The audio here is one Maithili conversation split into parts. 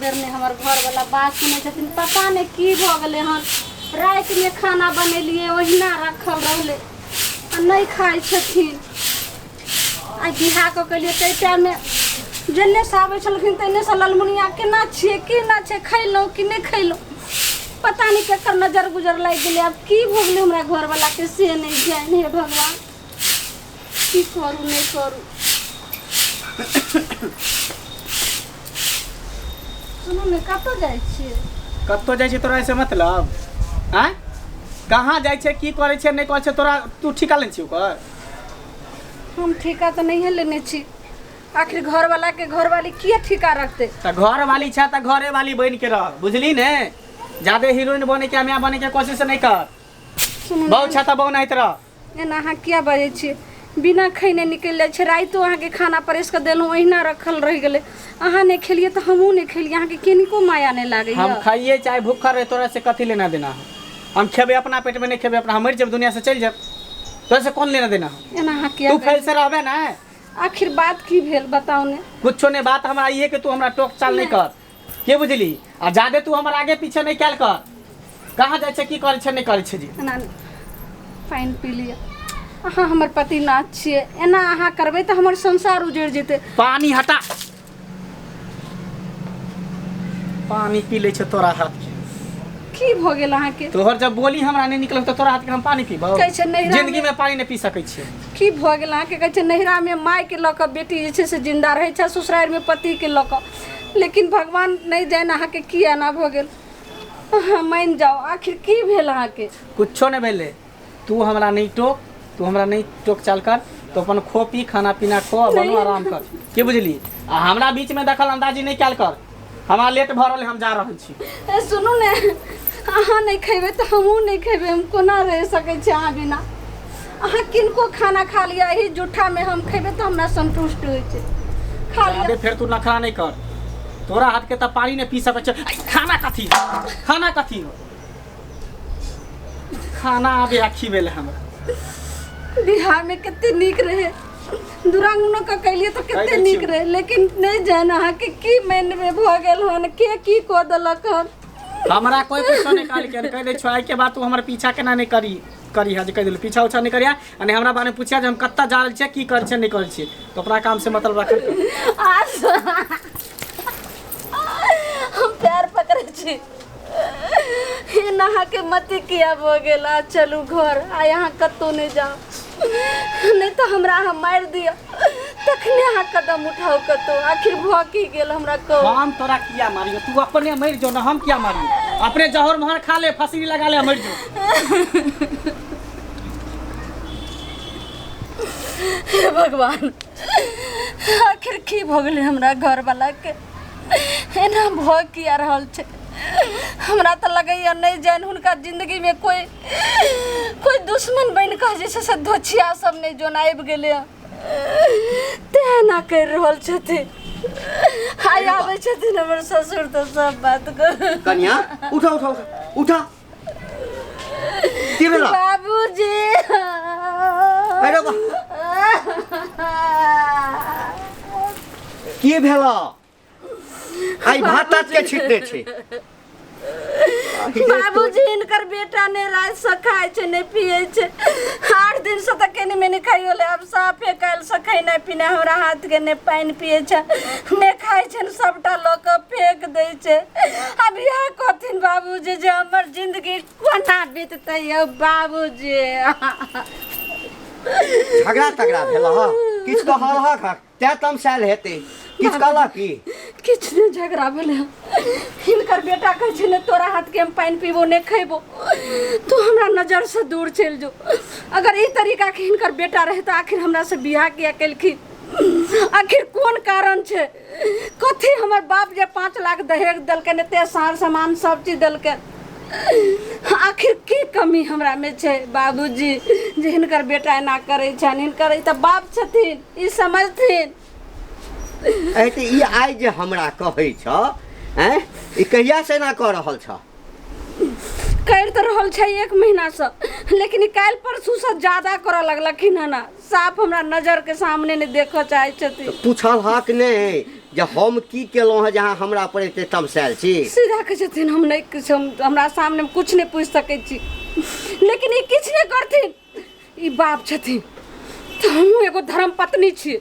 बेर नहि हमर घरवला बात सुनै छथिन। पता नहि की भऽ गेलै हन। रातिमे खाना बनेलियै, ओहिना रखल रहलै आ नहि खाइ छथिन। आइ बियाह कऽ के एलियै ताहि टाइममे जेन्नेसँ आबै छलखिन तेन्नेसँ ललमुनिया केना छियै, केना छै, खयलहुँ कि नहि खयलहुँ, पता नहि केकर नजर गुजर लागि गेलै। आब की भऽ गेलै हमरा घरवलाके से नहि जानि। हे भगवान, की करू नहि करू। सुनू ने, कतऽ जाइ छियै? कतऽ जाइ छै तोरा ऐसे मतलब? आँय, कहाँ जाइ छै, की करै छै, नहि करै छै, तोरा तू ठीका लेने छी ओकर? हम ठीका तऽ नहिए लेने छी। आखिर घरवाला के घरवाली किया ठीका रखते? तऽ घरवाली छै तऽ घरेवाली बनि के रह, बुझली ने? जादे हीरोइन बने के, माय बने के कोशिश नहि कर। सुनू बहु छै तऽ बहु नाहित रह। एना अहाँ किया बजै छियै? बिना खैने निकलि जाइ छै। रातिो अहाँके खाना परसि कऽ देलहुँ, ओहिना रखल रहि गेलै। अहाँ नहि खेलियै तऽ हमहूँ नहि खेलियै। अहाँके कनिको माया नहि लागैए? हम खाइए चाहे भूखल रहे, तोरा से कथी लेना देना है? हम खेबै अपना पेट में, नहीं खेबै अपना, हम मरि जेब, दुनिया से चलि जेब, तोरा से कौन लेना देना है? एना अहाँ किया तू फैल से रहबे ना। आखिर बात की भेल, बताउ ने। कुछो नहीं बात हमरा इहे कि तू हमरा टोक चाल नहीं कर के, बुझली? आ जादे तू हमर आगे पीछे नहीं कैल कर, कहाँ जाइ छै, की करै छै, नहीं करै छै जी। एना नहि। पानि पी लिअ। अहाँ हमर पति नाथ छियै, एना अहाँ करबै तऽ हमर संसार उजड़ि जेतै। पानी हटा, पानी पी लै छै तोरा हाथ के। की भऽ गेल अहाँके? तोहर जब बोली हमरा नहीं निकल तऽ तोरा हाथ के हम पानी पीबौ? कहै छै नैहरा जिंदगी में पानी नहीं पी सकै छियै। की भऽ गेल अहाँके? कहै छै नैहरामे मायके लऽ कऽ बेटी जे छै से जिन्दा रहै छै, ससुरारिमे पतिके लऽ कऽ। लेकिन भगवान नहि जानि अहाँके की एना भऽ गेल। अहाँ मानि जाउ, आखिर की भेल अहाँके? कुछो नहीं भेलै। तू हमरा नहीं टोक, तू हमरा नहीं टोक चाल कर। तो अपन खो पी, खाना पीना खो आ बनू, आराम कर के, बुझली? आ हमरा बीच में दखल अंदाजी नहीं कैल कर। हमरा लेट भऽ रहल है, हम जा रहल छी। ए सुनू ने, अहाँ नहि खेबै तऽ हमहूँ नहि खेबै। हम कोना रहि सकै छी अहाँ बिना? अहाँ किनको खाना खा लिअ, एहि जूठामे हम खेबै तऽ हमरा संतुष्ट होइ छै। खा लिअ। अबे फेर तू नखरा नहीं कर। तोरा हाथ के तऽ पानी नहीं पी सकै छै। ऐ, खाना कथी, खाना कथी हो? खाना आबे आ खिबे हमरा। बिहार में कते नीक रहे, दुरांगनो के कैलिए तऽ कते दै नीक छियौ। रहे। लेकिन नहि जान अहाँके की मन में भऽ गेल हन, के की कऽ देलक हन। हमरा कोई कुछो नहीं कहल के, कह दे छो के बाद तू हमर पीछा केना नहीं करी करी है जे कह देलु पीछा उछा नहीं करिया आ नहीं हमरा बारे में पूछिया जे हम कत्ता जा रहल छियै, की करै छियै, नहीं करै छियै। तो अपना काम से मतलब रखल कर। आज हम पैर पकड़ै छी, एना अहाँके मति किया भऽ गेल? आ चलू घर, आ यहाँ कतहु नहि जाउ, नहि तऽ हमरा अहाँ मारि दिअ, तखने अहाँ कदम उठाउ कतहु। आखिर भऽ की गेल, हमरा कहू। हम तोरा किया मारियो? तू अपने मरि जो ना, हम किया मारियो? अपने जहर मोहर खा ले, फसरी लगा ले, मरि जो। हे भगवान, आखिर की भऽ गेलै हमरा घरवलाके? एना भऽ किया रहल छै? हमरा तऽ लगैए नहि जानि हुनका जिन्दगीमे कोइ कोइ दुश्मन बनि कऽ जे छै से धोछिया सब नहि जोन आबि गेलै हँ, तेँ एना करि रहल छथिन। आइ आबै छथिन हमर ससुर तऽ सब बात कर। कनिया, उठा उठा उठा उठा, की भेल? बाबूजी। अरे बा, की भेल? आई भात तात के छीटने छै। बाबूजी, हिनकर बेटा ने राति से खाइ छै, नहि पियै छै। 8 दिन से तऽ केने मेने खाइयो ले। आब साफे काल्हि से खेनाइ पिनाइ हमरा हाथ के नहि पानि पियै छै, नहि खाइ छै, सबटा लऽ कऽ फेंक दै छै। आब इएह कहथिन बाबूजी जे हमर जिंदगी कोना बीततै यौ बाबूजी? झगड़ा तगड़ा भेल ह? किछु कहलहक हक तैं तमसायल हेतै? किछु कहलक की? किछु नहि झगड़ा भेलै हँ। हिनकर बेटा कहै छै ने तोरा हाथके हम पानि पीबो, नहि खैबो, तू हमरा नजरसँ दूर चलि जो। अगर ई तरीकाके हिनकर बेटा रहै तऽ आखिर हमरासँ बियाह किया केलखिन? आखिर कोन कारण छै? कथी हमर बाप जे 5 लाख दहेज देलकनि, एते सार सामान सब चीज देलकनि, आखिर की कमी हमरामे छै बाबूजी जे हिनकर बेटा एना करै छनि? हिनकर ई तऽ बाप छथिन, ई समझथिन। ऐ तऽ ई आइ जे हमरा कहै छ, आँय, ई कहिया से एना कऽ रहल छ? करि तऽ रहल छै एक महीनासँ, लेकिन ई काल्हि परसूसँ ज्यादा करऽ लगलखिन हन। साफ हमरा नजरके सामने नहि देखऽ चाहै छथिन। पूछल हक नहि जे हम की केलहुँ हँ जे अहाँ हमरा पर एते तमसायल छी। सीधा कहै छथिन हम नहि किछु, हम हमरा सामने किछु नहि पूछि सकै छी, लेकिन ई किछु नहि करथिन। ई बाप छथिन तऽ हमहूँ एगो धर्म पत्नी छियै,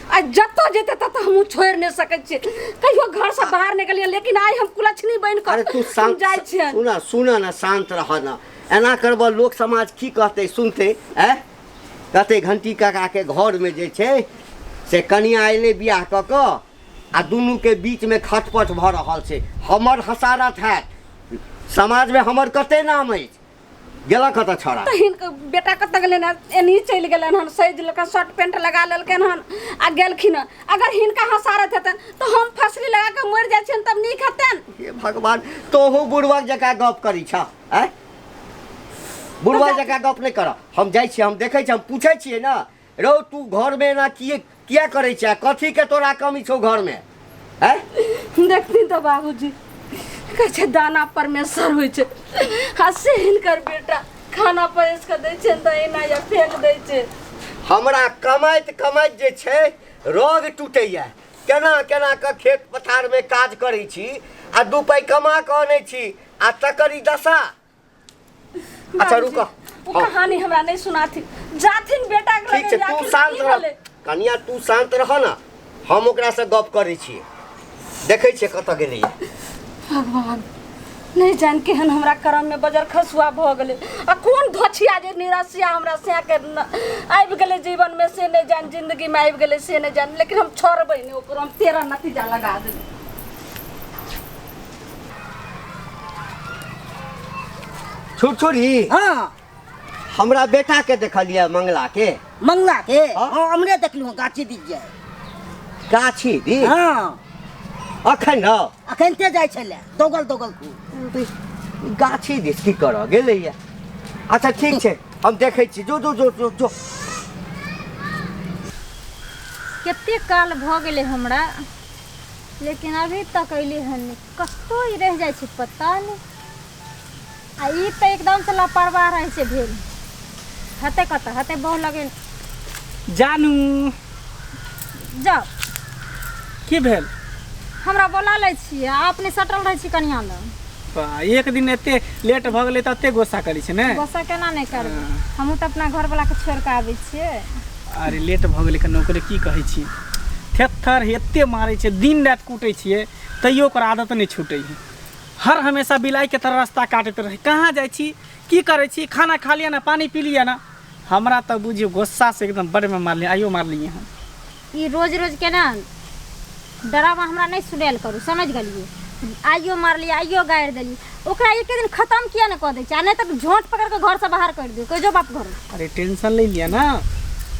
आ जतऽ जेतै ततऽ हमहूँ छोड़ि नहि सकै छियै। कहियो घरसँ बाहर नहि गेलियै, लेकिन आइ हम कुलक्षणी बनि कऽ अरे तू शांत जाइ छियनि। सुन, सुन ने, शांत रह ने। एना करबऽ लोक समाज की कहतै सुनतै? आँय, कहतै घंटी काकाके घरमे जे छै से कनिया अयलै बियाह कऽ कऽ आ दुनूके बीचमे खटपट भऽ रहल छै। हमर हसारत हैत समाजमे, हमर कते नाम अछि। गेला कतऽ छौड़ा? तऽ हिनकर बेटा कतऽ गेलनि हन? एनही चलि गेलनि हन, सजि लेलकनि, शर्ट पेंट लगा लेलकनि हन आ गेलखिन हन। अगर हिनका हसारत हेतनि तऽ हम फसली लगा कऽ मरि जाइ छियनि तब नीक हेतनि। हे भगवान, तोहू बुढ़बक जकाँ गप करै छह। आँय, बुढ़बक जकाँ गप नहि कर। हम जाइ छियै, हम देखै छियै, हम पूछै छियै ने। रौ, तू घरमे एना किए किया करै छै? कथीके तोरा कमी छौ घरमे? आँय, देखथिन तऽ बाबूजी, कहै छै दाना परमेश्वर होइ छै, आ से हिनकर बेटा खाना परसि कऽ दै छियनि तऽ एना या फेंक दै छै। हमरा कमाइत कमाइत जे छै रग टूटैया। केना केना कऽ खेत पथारमे काज करै छी आ दू पाइ कमा कऽ अनै छी, आ तकर ई दशा। अच्छा रुक, ओ कहानी हमरा नहीं सुनाथिन, जाथिन बेटा के ठीक छै, तू शांत रह कनिया, तू शांत रह ना, हम ओकरा से गप करै छियै, देखै छियै कतऽ गेलैया। भगवान नहीं जान केहन हमरा करम में बजर खसुआ भऽ गेलै आ कोन धोछिया जे निरसिया हमरा सैं के आबि गेलै जीवन में, से नहीं जान जिंदगी में आबि गेलै से नहीं जान, लेकिन हम छोड़बै नहीं ओकरो, हम तेरह नतीजा लगा देबै। छुरछुरी। हाँ। हमरा बेटा के देखलियै मंगला के? मंगला के? हाँ। हाँ, हमरे देखलहुँ, गाछी दिस जाय। गाछी दिस? हाँ। अखन न? अखन ते जाइ छलै दौगल दौगल खूब। गाछी दिस की करऽ गेलैया? अच्छा ठीक छै, हम देखै छी। जो जो जो जो जो। कते काल भऽ गेलै हमरा, लेकिन अभी तक अयलै हन नहि। कतहु ई रहि जाइ छै पता नहि। आ ई तऽ एकदमसँ लापरवाह रहै छै भेल। हेतै कतऽ हेतै बहु लगे। जानू। जाउ। की भेल? हमरा बोला लै छियै आ अपने सटल रहै छी कनिया लग। बा, एक दिन एते लेट भऽ गेलै तऽ एते गुस्सा करै छै ने? गुस्सा केना नहि करबै, हमहूँ तऽ अपना घरवलाके छोड़ि कऽ आबै छियै। अरे लेट भऽ गेलै कनि, ओकरे की कहै छी, थेथर एते मारै छै, दिन राति कूटै छियै तैयो ओकर आदत नहि छूटै है। हर हमेशा बिलाइके तरह रास्ता काटैत रहै। कहाँ जाइ छी, की करै छी, खाना खा लिअ ना, पानि पी लिअ ना। हमरा तऽ बुझियौ गुस्सासँ एकदम बड़मे मारलियै, आइयो मारलियै हन। ई रोज रोज केना डरावा हमरा नहि सुनायल करू, समझि गेलियै? आइयो मारलियै, आइयो गारि देलियै, ओकरा एके दिन खतम किया नहि कऽ दै छै? आ नहि तऽ झोंट पकड़ि कऽ घरसँ बाहर करि दियौ, कहि जो बाप घर। अरे टेंशन ले लिअ ना,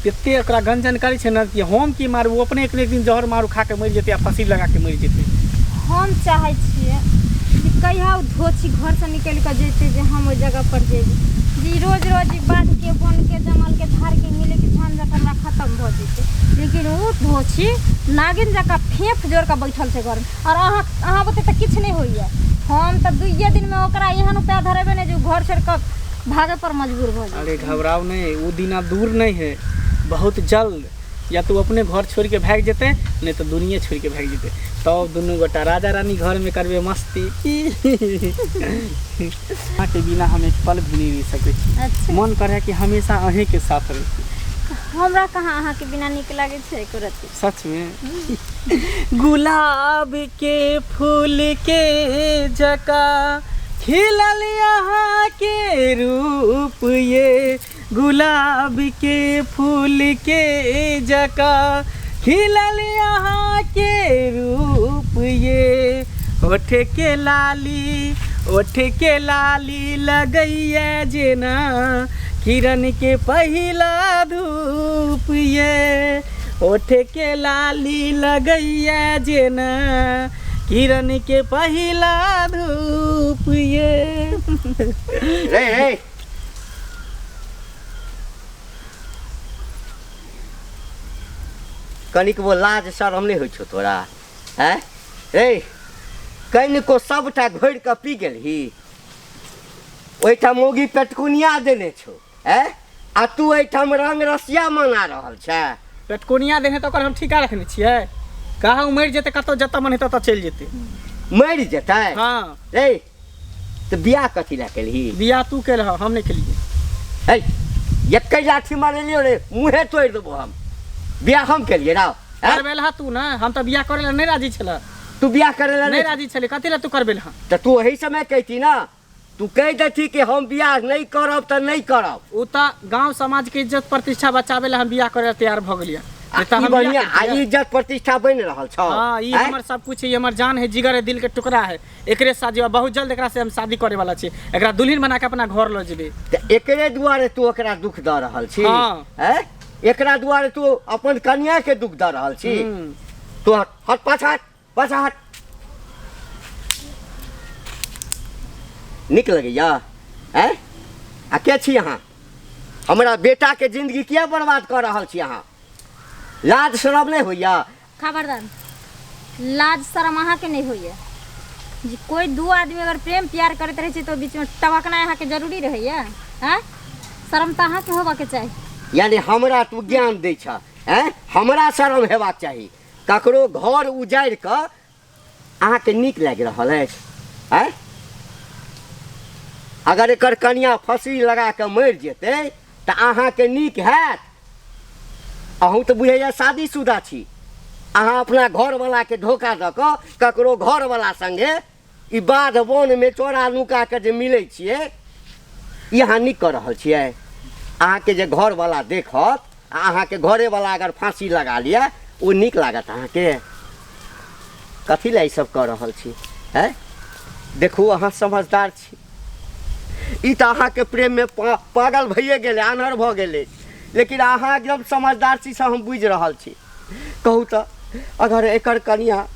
एते ओकरा गंजन करै छै ने कि हम की मारू, ओ अपने एक ने एक दिन जहर मारू खा के मरि जेतै आ फाँसी लगा के मरि जेतै। हम चाहै छियै जे कहिया ओ धोछी घरसँ निकलि कऽ जेतै जे हम ओहि जगह पर जेबै, जे ई रोज रोज ई बाधके बोनके जंगलके झाड़के मिलैके झंझट हमरा खतम भऽ जेतै। लेकिन ओ धोछी नागिन जकाँ फेफ जोड़ि कऽ बैठल छै घरमे, आओर अहाँ अहाँ बुते तऽ किछु नहि होइए। हम तऽ दुइए दिनमे ओकरा एहन उपाय धरेबै ने जे ओ घर छोड़ि कऽ भागै पर मजबूर भऽ जेतै। अरे घबराओ नहीं, वो दिन अब दूर नहीं है, बहुत जल्द या तो अपने घर छोड़ के भाग जेते, नहीं तो दुनिया छोड़ के भाग जेते, तब दुनू गोटा राजा रानी घर में करबे मस्ती। की अहाँ के बिना हम एक पल भी नहीं रह सकै छी। अच्छा। मन करे कि हमेशा अहीं के साथ रही। हमरा कहाँ अहाँ के बिना नीक लागै छै एको रत्ती। सच में? गुलाब के फूल के जका खिलल यहाँ के रूप ये, गुलाब के फूल के जका खिलल यहाँ के रूप ये, ओठ के लाली, ओठ के लाली लगैया जेना किरण के पहिला धूप ये, ओठ के लाली लगैया जेना किरण के पहिला धूप ये। रे रे, कनिकबो लाज शरम नहि होइ छौ तोरा? आँय रे, कनिको सबटा घोरि कऽ पी गेलही? ओहिठाम मौगी पेटकुनिया देने छौ, आँय, आ तू एहिठाम रंग रसिया मना रहल छै। पेटकुनिया देने तऽ ओकर हम ठीका रखने छियै। कहा ओ मरि जेतै कतौ जतऽ मन हेतै ततऽ चलि जेतै। मरि जेतै? हँ। ए तऽ बियाह कथी लए केलही? बियाह तू केलह, हम नहि केलियै। ए एकै लाठी मारलियौ रे, मुँहे तोड़ि देबो हम। बियाह हम केलियै ना? करबेलह तू ने, हम तऽ बियाह करै लए नहि राजी छलह। तू बियाह करै लए नहि राजी छलै, कथी लए तू करबेलह? तऽ तू ओही समय कहिती ना, तू कहि देती कि हम बियाह नहि करब तऽ नहि करब। ओ तऽ गाँव समाजके इज्जत प्रतिष्ठा बचाबै लए हम बियाह करै लए तैयार भऽ गेलियै। आ नहि तऽ ई हम बढ़िया बियाह आ करितियै। इज्जत प्रतिष्ठा बनि रहल छौ? हाँ, ई आँय? हमर सब कुछ है, ई हमर जान है, जिगर है, दिल के टुकड़ा है। एकरे साथ जीवा, बहुत जल्द एकरा से हम शादी करे वाला छी, एकरा दुल्हन बना के अपना घर लऽ जेबै। तऽ एकरे दुआरे तू ओकरा दुख दऽ रहल छी? हाँ। आँय? एकरा दुआरे तू अपन कनिया के दुख दऽ रहल छी? हम्म। तू हट, हट पाछा, हट पाछा हट। नीक लगैया? आँय, आ के छी अहाँ? हमरा बेटाके जिंदगी किया बर्बाद कऽ रहल छी अहाँ? लाज शरम नहि होइया? खबरदार, लाज शरम अहाँके नहि होइया जे कोइ दू आदमी अगर प्रेम प्यार करैत रहै छै तऽ बीचमे टबकनाइ अहाँके जरूरी रहैया? आँय, शरम तऽ अहाँके होबाके चाही। यानी हमरा तू ज्ञान दै छह? आँय, हमरा शरम हेबाक चाही? ककरो घर उजाड़ि कऽ अहाँके नीक लागि रहल अछि? आँय, अगर एकर कनिया फँसी लगा कऽ मरि जेतै तऽ अहाँके नीक हैत? अहूँ तऽ बुझैया शादीशुदा छी, अहाँ अपना घरवलाके धोखा दऽ कऽ ककरो घरवला सङ्गे ई बाध वनमे चोरा नुका कऽ जे मिलै छियै, ई अहाँ नीक कऽ रहल छियै? अहाँके जे घरवला देखत आ अहाँके घरेवला अगर फाँसी लगा लिअ, ओ नीक लागत अहाँके? कथी लए ईसभ कऽ रहल छी? आँय, देखू, अहाँ समझदार छी। ई तऽ अहाँके प्रेममे पागल भइए गेलै, आन्हर भऽ गेलै, लेकिन अहाँ एकदम समझदार छी, से हम बुझि रहल छी। कहू तऽ, अगर एकर कनिया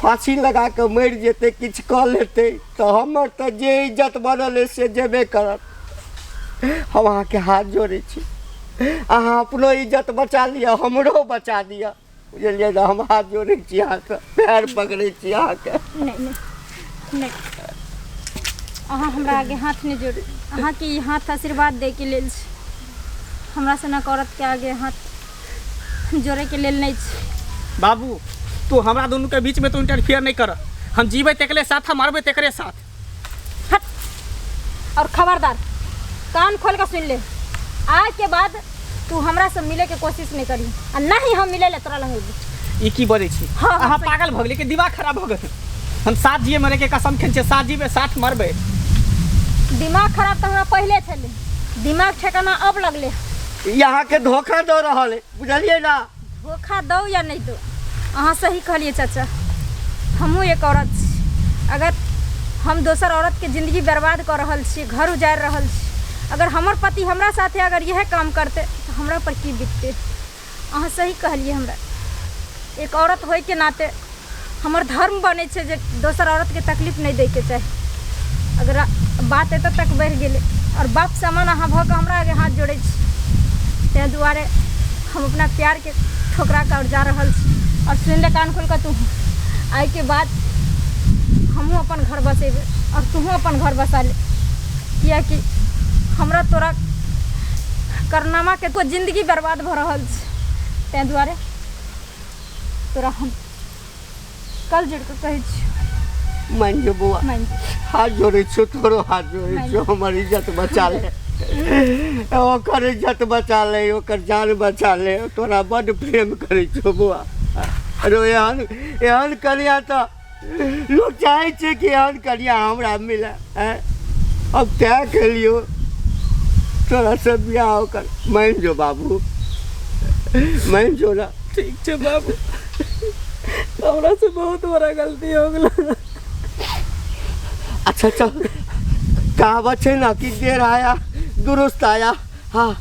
फाँसी लगा कऽ मरि जेतै, किछु कऽ लेतै, तऽ हमर तऽ जे इज्जत बनल अइ से जेबे करत। हम अहाँके हाथ जोड़ै छी, अहाँ अपनो इज्जत बचा लिअ, हमरो बचा दिअ, बुझलियै ने? हम हाथ जोड़ै छी अहाँके, पैर पकड़ै छी अहाँके। नहि नहि नहि, अहाँ हमरा आगे हाथ नहि जोड़ू। अहाँके ई हाथ आशीर्वाद दैके लेल छै, हमरा सनक औरतके आगे हाथ जोड़ैके लेल नहि छै। बाबू, तू हमरा दुनू के बीच में तू इंटरफियर नहीं कर। हम जीबै तेकरे साथ, हम मरबै तेकरे साथ। हट, और खबरदार, कान खोल के सुन ले, आज के बाद तू हमरा से मिले के कोशिश नहीं करी आ ना ही हम मिले ले तोरा लग अयबो। ई की बजै छी? हाँ, अहाँ सही। पागल भऽ गेलियै कि दिमाग खराब भऽ गेल? हम साथ जिए मरे के कसम खेने छियै, साथ जीबै साथ मरबै। दिमाग खराब तऽ हमरा पहिले छलै, दिमाग ठेकाना अब लगले। ई अहाँके धोखा दऽ रहल अइ, बुझलियै ने? धोखा दौ या नहीं दौ, अहाँ सही कहलियै चाचा, हमहूँ एक औरत छी। अगर हम दोसर औरतके जिंदगी बर्बाद कऽ रहल छी, घर उजाड़ि रहल छी, अगर हमर पति हमरा साथे अगर इएह काम करतै तऽ हमरा पर की बीततै? अहाँ सही कहलियै, हमरा एक औरत होइके नाते हमर धर्म बनै छै जे दोसर औरतके तकलीफ नहि दैके चाही। अगर बात एतऽ तक बढ़ि गेलै आओर बाप समान अहाँ भऽ कऽ हमरा आगे हाथ जोड़ै छी, ताहि दुआरे हम अपना प्यारके ठोकरा कऽ आओर जा रहल छी। आओर सुनि ले कान खोलि कऽ तू, आइके बाद हमहूँ अपन घर बसेबै आओर तूहूँ अपन घर बसा ले, किएकि हमरा तोरा करनामाके तो जिन्दगी बर्बाद भऽ रहल छै। ताहि दुआरे तोरा हम कल जोड़ कऽ कहै छी, मान जो बौआ, मानि जो। हाथ जोड़ै छियौ, तोरो हाथ जोड़ै छियौ, हमर इज्जत बचा ले, ओकर इज्जत बचा ले, ओकर जान बचा ले। तोरा बड्ड प्रेम करै छियौ बौआ। अरे एहन एहन कनिया तऽ लोक चाहै छै कि एहन कनिया हमरा मिले। आँय, अब तय केलियौ तोरा से बियाह ओकर। मान जो बाबू, मान जो ना। ठीक छै बाबू, हमरा से बहुत बड़ा गलती हो गेल। अच्छा चल, कहावत छै ने कि देर आया दुरुस्त आया। हाँ,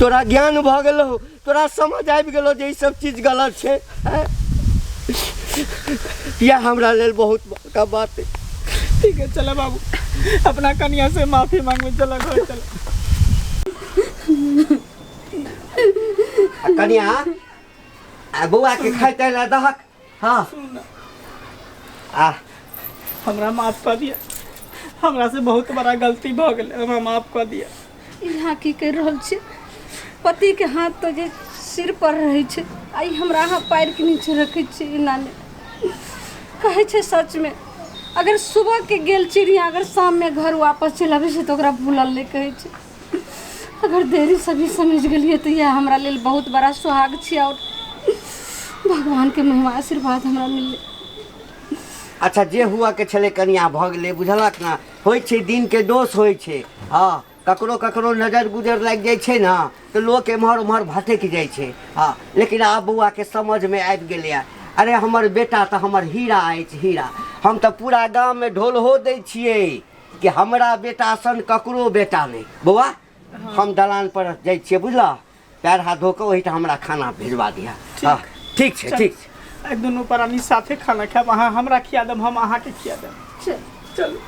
तोरा ज्ञान भऽ गेलौ, तोरा समझ आबि गेलौ जे ई सब चीज गलत छै। आँय? इएह हमरा लेल बहुत बड़का बात है। ठीक है, चलो बाबू, अपना कनिया से माफी मांगू, चलो घर चलो। आ कनिया, आ बौआ के खाइ ताइ लए दहक। हाँ, आ हमरा माफ कऽ दिया, हमरा से बहुत बड़ा गलती भऽ गेल, हमरा माफ कऽ दिया। यहाँ की करि रहल छी? पतिके हाथ तऽ जे सिर पर रहै छै आ ई हमरा अहाँ पैरके नीचे रखै छी एना नहि कहै छै। सचमे अगर सुबहके गेल चिड़िया अगर शाममे घर वापस चलि अबै छै तऽ ओकरा भूलल नहि कहै छै। अगर देरीसँ भी समझि गेलियै तऽ इएह हमरा लेल बहुत बड़ा सुहाग छियै आओर भगवानके महिमा आशीर्वाद हमरा मिललै। अच्छा, जे हुआ के छलै कनिया भऽ गेलै, बुझलक ने? होइ छै, दिनके दोष होइ छै। हँ, ककरो ककरो नजर गुजर लागि जाइ छै ने तऽ लोक एम्हर ओम्हर भटकि जाइ छै। हँ, लेकिन आब बौआके समझमे आबि गेलैए। अरे, हमर बेटा तऽ हमर हीरा अछि, हीरा। हम तऽ पूरा गाममे ढोलहो दै छियै कि हमरा बेटा सन ककरो बेटा नहि। बौआ, हम दलान पर जाइ छियै, बुझलह? पैर हाथ धो कऽ ओहिठाम हमरा खाना भेजवा दिहऽ। हँ, ठीक छै, ठीक छै। आइ दुनू प्राणी साथे खाना खायब। अहाँ हमरा खिया देब, हम अहाँके खिया देब। चल। चलू।